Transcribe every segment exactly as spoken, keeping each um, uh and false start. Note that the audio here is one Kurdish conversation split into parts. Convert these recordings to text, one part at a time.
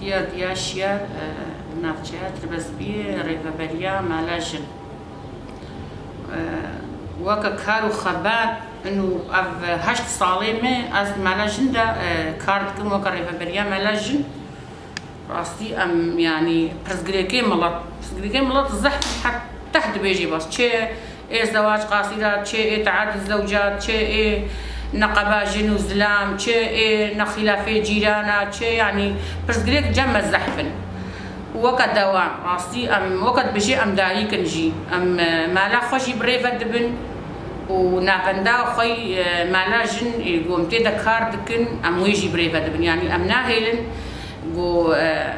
Diya Şiyar, e, navçeya Tirbesbiyê, rêveberiya mala jin. E, weke kar û xebat, inu ev heşt salê me ez mala jin de, e, kar dikim weke rêveberiya mala jin. Rastî em, yanî, pirsgirêkê milet, pirsgirêkê milet zehf heta dibêjê bas. Çi ê zewac qasîra, çi ê teadud zewcat, çi ê neqeba jin û zilam, çi ê nexîlafê cîrana, çi, yanî, pirsgirêk cem me zehf in. Weke dewam, rastî em, weke dibêjê em dayik in jî. Em, e, mala xwe jî bi rê ve dibin û navenda xwe yî, e, mala jin, e, ku em tê de kar dikin, em wê jî bi rê ve dibin. Yanî em nahêlin ku, e,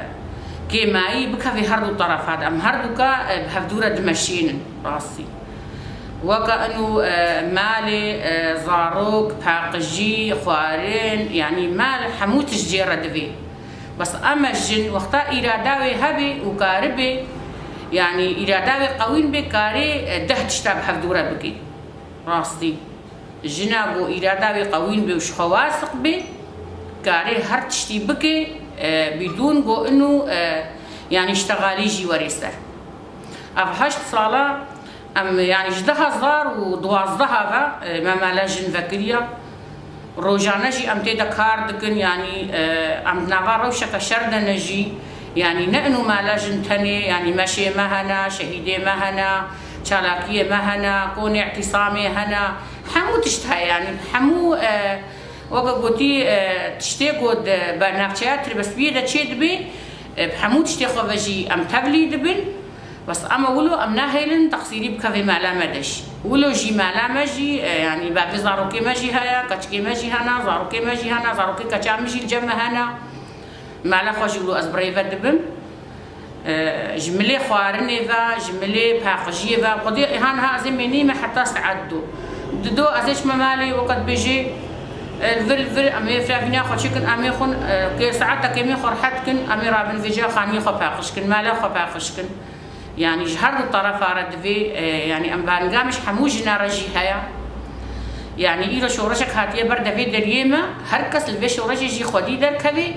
kêmayî bikeve her du terefa de. Em her du ka, e, bi hevdû re dimeşînin, rastî. Weke inu, e, malê, e, zarok, paqijî, xwarin, yanî mal hemû tişt jê re divê. Bes eme jin wexta îrada wê hebe û karibe, yanî îrada wê qewîn be, karê, e, deh tişta bi hevdû re bike. Rastî. Jina ku îrada wê qewîn be û ji xwe wasiq be, karê her tiştî bike, e, bidûn ku inu, e, yanî îştexalî jî werê ser. Ev heşt sala em, yanî ji du hezar û duwazdeh ve, e, me mala jin vekiriya. Rojane jî em tê de kar dikin, yanî, e, em di nava rewşeke şer de ne jî, yanî ne inu mala jin tenê, yanî meşê me hene, şehîdê me hene, çalakiyê me hene, konê îtîsamê hene, hemû tişt heye, yanî hemû, e, weke gotî, e, tiştê ku di, bi navçeya Tirbesbiyê de çê dibe, e, bi hemû tiştê xwe ve jî em tevlî dibin. Bes ema wilo em nahêlin teqsîrî bikeve mala me de jî. Wilo jî mala me jî, e, yanî bavê zarokê me jî heye, keçikê me jî hene, zarokê me jî hene, zarokê keça min jî li cem me hene. Mala xwe jî wilo ez bi rê ve dibim. E, ji milê xwarinê ve, ji milê paqijiyê ve, xwedê êhan ha ez ê mênî me heta saet du. Dido ez ê çime malê, weke dibêjê, e, li vir, li vir, em ê firavîna xwe çêkin, em ê xwin, e, kê saetekê em ê xwe rehet kin, em ê rabin vêca xaniyê xwe paqij kin, mala xwe paqij kin. Yanî ji her du terefa re divê, e, yanî em vaniga min ji hemû jina re jî heye. Yanî îro şoreşek hatiye ber devê deriyê me, her kes li vê şoreşê jî xwedî derkeve,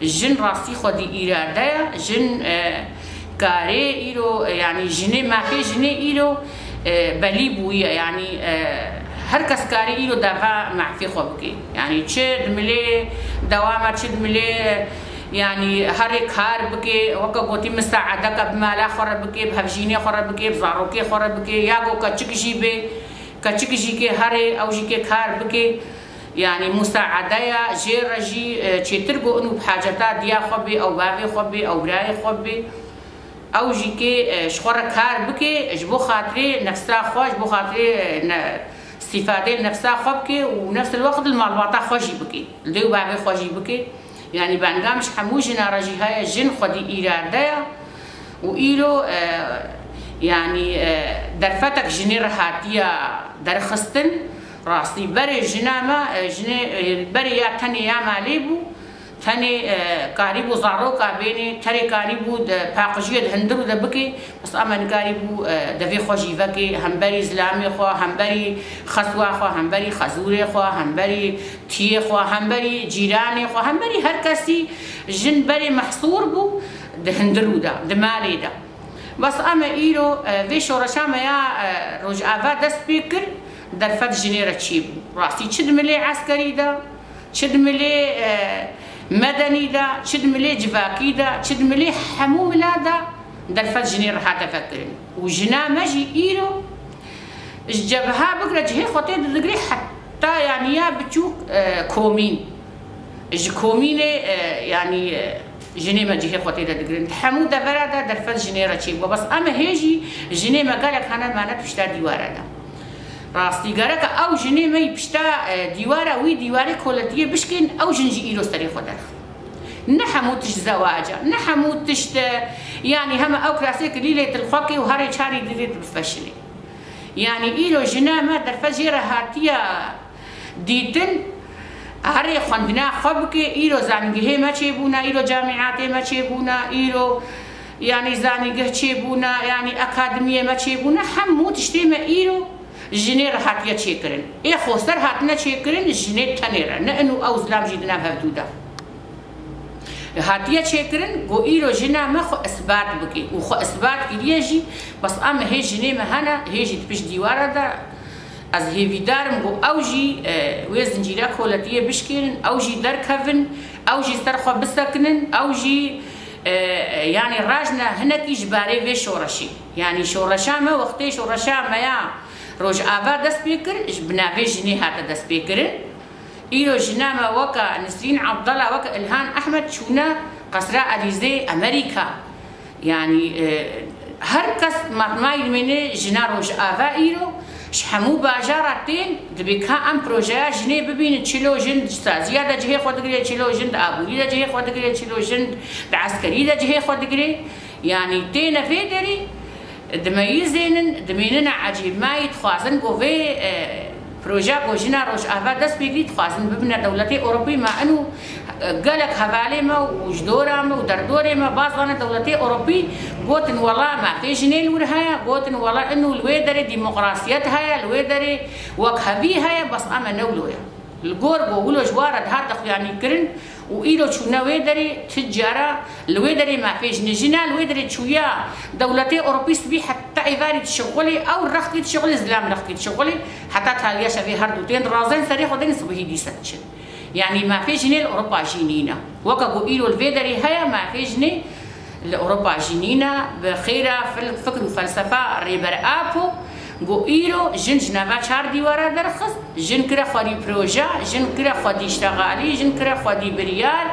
jin rastî xwedî îrade ye, jin, e, karê îro, e, yanî jinê mafê jinê îro, e, belî bûye, yanî, e, her kes karê îro dava mafê xwe bike. Yanî çi di milê dewam e, çi di milê, e, Yanî herê kar bike, weke gotî misaedeke bi mala xwe re bike, bi hevjînê xwe re bike, bi zarokê xwe re bike, ya go keçik jî bê, keçik jî kê herê, ew jî kê kar bike. Yanî musaedeya jê re jî, e, çêtir go inu bi haceta diya xwe bê, ew bavê xwe bê, ew birayê xwe bê. Ew jî kê, e, ji xwe re kar bike, ji bo xatirê nefsa xwe, ji bo xatirê, e, ne-, îstîfadê li nefsa xwe bike û nefs el wext li malbata xwe jî bike, li dê û bavê xwe jî bike. Yanî bangam ji hemû jina re jî heye, jin xwedî îrade ye û îro, e, yanî, e, derfetek jinê re hatiye derxistin. Rastî berê jina me, e, jinê, e, berê ya tenê ya malê bû, tenê, e, karîbû zaroka bênê, terê karîbû di paqijiyê di hundir û de bike, bes ema nikarîbû, e, devê xwe jî veke, hemberî zilamê xwe, hemberî xeswa xwe, hemberî xezûrê xwe, hemberî tiyê xwe, hemberî cîranê xwe, hemberî her kesî jin berê mehsûr bû di hundir û de, di malê de. Bes eme îro, e, vê şoreşa me ya, e, Rojava dest pê kir, derfet jinê re çêbû. Rastî çi di milê eskerî de, çi di milê, e, medenî de, çi di milê civakî de, çi di milê hemû mila de derfet jinê re hate vekirin. Û jina me jî îro ji cebha bigre cihê xwe tê de digre heta yanî ya biçûk, e, komîn. Ji komînê, e, yanî, e, jinê me cihê xwe tê de digirin. Di hemû devera de derfet jinê re çêbû. Bes em hê jî jinê me gelek hene mane pişta dîwara de. Rastî gereke ew jinê me yî pişta, e, dîwara wî dîwarê koletiyê bişkên, ew jin jî îro serê xwe derxin. Ne hemû tişt zewac e, ne hemû tişt, e, yanî heme ew kirasê kilîlê tu li xwe kê û herê çarî didê tu bifeşilê. Yanî îro jina me derfet jê re hatiye dîtin, herê xwendina xwe bike, îro zanîngehê me çêbûne, îro camîatê me çêbûne, îro yanî zanîngeh çêbûne, yanî akademiyê me çêbûne, hemû tiştê me îro jinê re hatiye çêkirin. Ê xweser hatine çêkirin jinê tenê re, ne inu ew zilam jî di nav hevdû de. Hatiye çêkirin, got îro jina me xwe isbat bike û xwe isbat kiriye jî, bes em hê jinê me hene, hê jî di pişt dîwara de. Ez hêvîdar im, got ew jî, e, wê zincîra koletiyê bişkênin, ew jî derkevin, ew jî ser xwe bisekinin, ew jî, e, e, yanî rajne hinekî ji barê vê şoreşê. Yanî şoreşa me, wextê şoreşa me ya Rojava dest pê kir, ji bi navê jinê hate destpêkirin. Îro jina me weke Nisrîn Abdala, weke Ilhan Ehmed çûne Qesra Elîzê Amerîka. Yanî, e, her kes matmayî dimêne jina Rojava îro ji hemû bajara tên, dibê ka em projeya jinê bibînin, çilo jin di saziya de cihê xwe digirê, çilo jin di aborî de cihê xwe digirê, çilo jin di eskerî de cihê xwe digirê. Yanî têne vê derê, dimeyizênin, dimênine ecêbmayî, dixwazin ku vê, e, proje ku jina Rojava dest pê kirî, dixwazin bibine dewletê Ewropî. Me ino, e, gelek hevalê me û ji dora me û derdorê me baz dane dewletê Ewropî, gotin wela mafê jinê li wir heye, gotin wela ino li wê derê demokrasiyet heye, li wê derê wekhevî heye, bes em ne wilo ye. Li gor ku wilo ji wa re dihat dexuyanîkirin û îro çûne wê derê, ti cara li wê derê mafê jinê, jina li wê derê çûya dewletê Ewropî sibî heta êvarî dişixulê, ew rexkî dişixulê, zilam rexkî dişixulê, heta taliya şevê her du tên dirazên serê xwe, dêne sibihî dîse diçin. Yanî mafê jinê li Ewropa jî nîne. Weke ku îro li vê derê heye, mafê jinê li Ewropa jî nîne. Bi xêra fil-, fikr û felsefa Rêber Apo, got îro jin ji nava çar dîwara derxist, jin kire xwedî proje, jin kire xwedî ştexalî, jin kire xwedî biryar,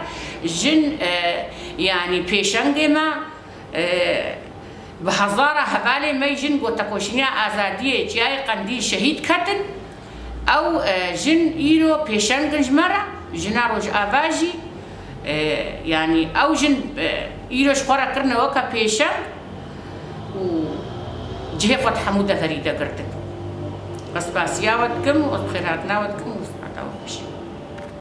jin, e, yanî pêşengê me, e, bi hezara hevalê me jin ku tekoşîna azadiyê Çiyayê Qendîl şehîd ketin. Ew, e, jin îro pêşeng in ji me re, jina Rojava jî, e, yanî ew jin, e, îro ji xwe re kirine weke pêşeng û cihê xwe di hemû deverî de girtin. Ez spasiya we dikim û ez bi xêrhatina we dikim û